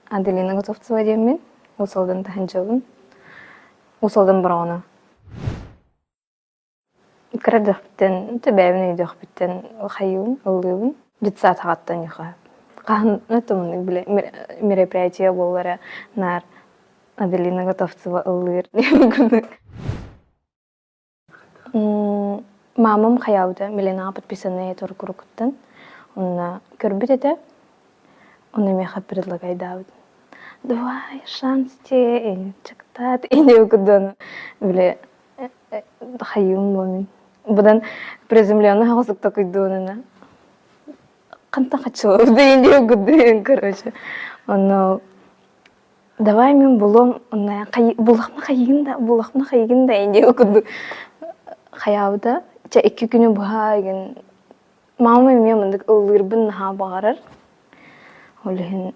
Аделина Готовцева диэммин, Уус Алдан таһынчабын, Уус Алдан Бороҕоно. Кыра эрдэхпиттэн, бэйэбин өйдүөхпүттэн хайыыбын, ыллыыбын. Детсад хаҕаттан ньуха. Хаһан тумуннук бile мероприятие буоллара наар Аделина Готовцева ыллыыр курдук. Маамам хайаабыта Миленаҕа подписанная туруккуттан онно көрбүт этэ, ону миэхэ предлагайдаабыт. Давай шанс тебе, чактаат ини курдук били хайыым буолмун. Будан приземленный хаҕысык такуйдуунана хантан хаччылабыт ини курдук короче. Онно Давай мин булуом онно булахпына хайыгын да булахпына хайыгын да диэн курдук хайаабыта чэ икки күнү быһа игин мама эмиэ маннык ыллыырбын наһаа баҕарар ол иһин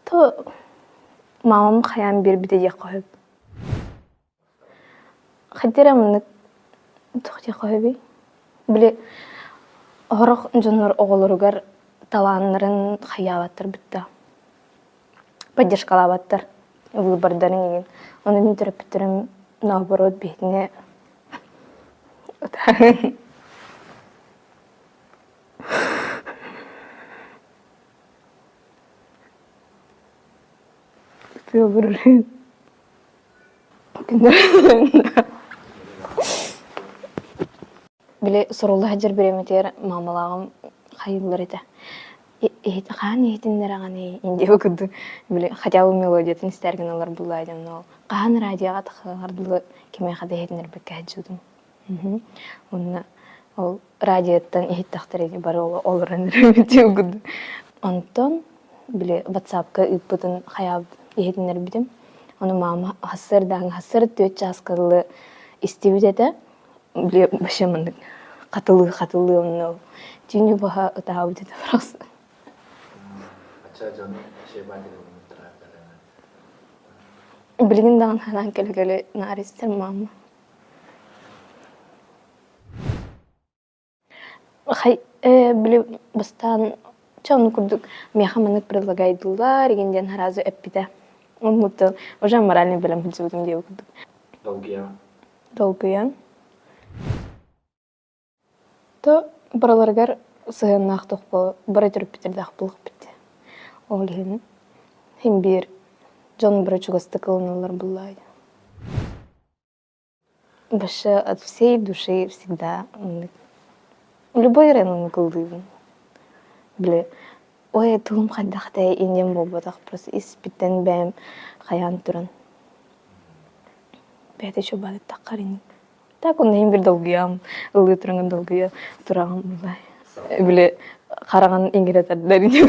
то мамам хайаан биэрбитэ диэххэ сөп Хайдах эрэ маннык туох диэххэ сөбүй били сорох дьоннор оҕолоругар талааннарын хайаабаттар бытта поддержкалаабаттар выбордарын игин ону мин төрөппүттэрим наоборот биһигини Били сурулла сылдьар бириэмэтигэр маамалааҕым хайыыллар этэ. Хаһан иһитиннэрэҕиний диэбит курдук били хотя бы мелодиятын истээр гыналлар буоллаа диэн ол хаһан радиоҕа тахсар дылы кимиэхэ да иһитиннэрбэккэ сылдьыбытым. Уонна ол радиоттан иһиттэхтэрэ бары олорон эрэбит курдук. Онтон били ватсапка ыыппытын хайаабыт иһитиннэрбитим. Ону маама сарсыардааҥы сарсыарда түөрт чааска дылы истибит этэ. Били вообще маннык хатылыы-хатылыы онно түүнү быһа ытаабыт этэ просто. Билигин даҕаны санаан кэлэ-кэлэ наар истэр маама. Били бастаан чэ ону курдук миэхэ маннык предлагайдыллар игин диэн сразу эппитэ. Оннуттан уже моральный бэлэм сылдьыбытым диэбит курдук. Долгуйан. Долгуйан. То барыларыгар сыһыаннаах туох бары төрөппүттэрдээх буолуохпут. Ол иһин син биир дьон бары чугастык ылыналлар буоллаа Вообще от всей души всегда любой ырыаны ыллыыбын. Били ой тугум хайдах этэй инньэм буолбатах просто испиттэн бэйэм хайаан туран бэйэтэ чугаһаттаххар ини. Так онно иһин бир долгуйам, ыллыы тураҥын долгуйа тураҕын буллай. Били хараҕын иҥирэ тардар ини.